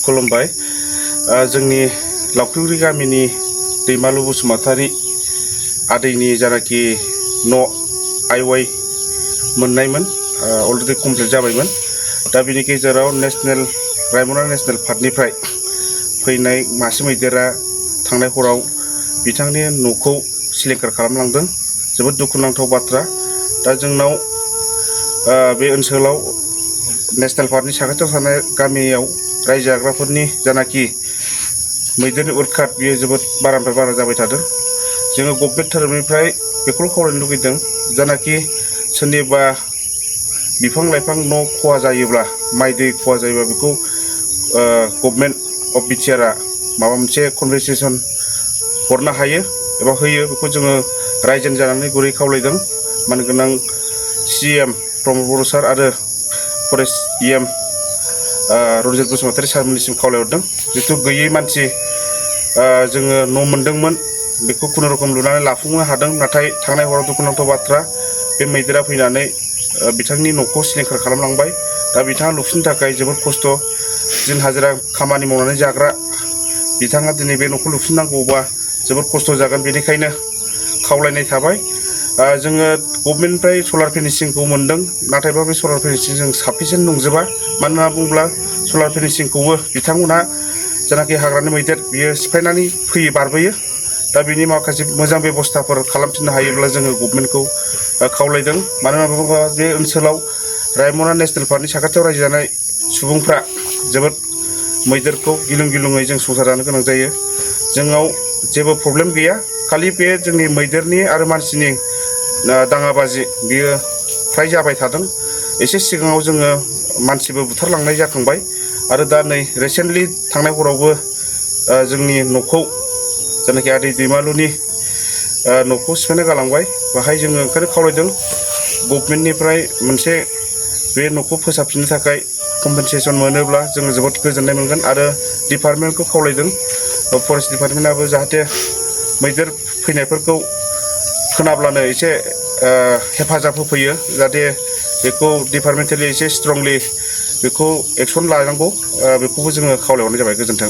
खुलुमबाय जोंनि लावख्रिगुरि गामिनि दैमालु बसुमतारी आदैनि जानाखि न' आइवाइ मोननायमोन अलरेडि कमप्लिट जाबायमोन दा बिनि गेजेराव नेशनेल रायमना नेशनेल पार्कनिफ्राय फैनाय मासे मैदेरा थांनाय हराव बिथांनि न'खौ सिलिंखार खालामलांदों। जोबोद दुखुनांथाव बाथ्रा। दा जोंनाव बे ओनसोलाव नेशनेल पार्कनि साखाथियाव थानाय गामियाव रायजो जाग्राफोरनि जानाखि मैदेरनि उरखाट बियो जोबोद बारानिफ्राय बारा जाबाय थादों। जोङो गभर्नमेन्ट धोरोमनिफ्राय बेखौल' खावलायनो लुगैदों जानाखि सोरनिबा बिफां लाइफां न' खहा जायोब्ला माइ दै खहा जायोब्ला बेखौ गभर्नमेन्ट अफ बिटिआरआ माबा मोनसे कम्पेनसेसन हरनो हायो एबा होयो बेखौ जोङो रायजोनि जानानै गुरै खावलायदों। मानगोनां CM प्रमद बर' सार आरो फरेस्ट EM रनजित बसुमतारी सारमोननिसिम खावलायहरदों। जिथु गैयै मानसि जोङो न' मोनदोंमोन बेखौ खुनुरुखुम लुनानै लाफुंनो हादों, नाथाय थांनाय हराव दुखुनांथाव बाथ्रा बे मैदेरा फैनानै बिथांनि न'खौ सिलिंखार खालामलांबाय। दा बिथाङा लुफिननो थाखाय जोबोद खस्थ', दिन हाजिरा खामानि मावनानै जाग्रा बिथाङा दिनै बे न'खौ लुफिननांगौबा जोबोद खस्थ' जागोन। बेनिखायनो खावलायनाय थाबाय। जोङो गभर्नमेन्टनिफ्राय सलार फिनिशिंखौ मोन्दों, नाथायबा बे सलार फिनिशिं जों साफिसियेन्ट नंजोबा। मानो होनना बुङोब्ला सलार फिनिशिंखौबो बिथांमोनहा जानाखि हाग्रानि मैदेर बियो सिफायनानै फैयो बारबोयो। दा बिनि माखासे मोजां बेबस्थाफोर खालामफिननो हायोब्ला जोङो गभर्नमेन्टखौ खावलायदों। मानो होनना बुङोब्ला बे ओनसोलाव रायमना नेशनेल पार्कनि साखाथियाव रायजो जानाय सुबुंफ्रा जोबोद मैदेरखौ गिलुं गिलुङै जों संसार जानो गोनां जायो। जोंनाव जेबो प्रब्लेम गैया, खालि बे जोंनि मैदेरनि आरो मानसिनि दाङाबाजि बियो फ्राय जाबाय थादों। एसे सिगाङाव जोङो मानसिबो बुथारलांनाय जाखांबाय आरो दा नै रिसेन्टलि थांनाय हरावबो जोंनि न'खौ जायनाखि आदै दैमालुनि न'खौ सिफायना गालांबाय। बाहाय जोङो ओंखायनो खावलायदों गभर्नमेन्टनिफ्राय मोनसे बे न'खौ फोसाबफिननो थाखाय कम्पेनसेसन मोनोब्ला जोङो जोबोद गोजोननाय मोनगोन। आरो डिपार्टमेन्टखौ खावलायदों फरेस्ट डिपार्टमेन्टआबो जाहाथे मैदेर फैनायफोरखौ खोनाब्लानो एसे हेफाजाब होफैयो, जाहाथे बेखौ डिपार्टमेन्टेलि एसे स्ट्रंलि बेखौ एक्सन लानांगौ, बेखौबो जोङो खावलायहरनाय जाबाय। गोजोन्थों।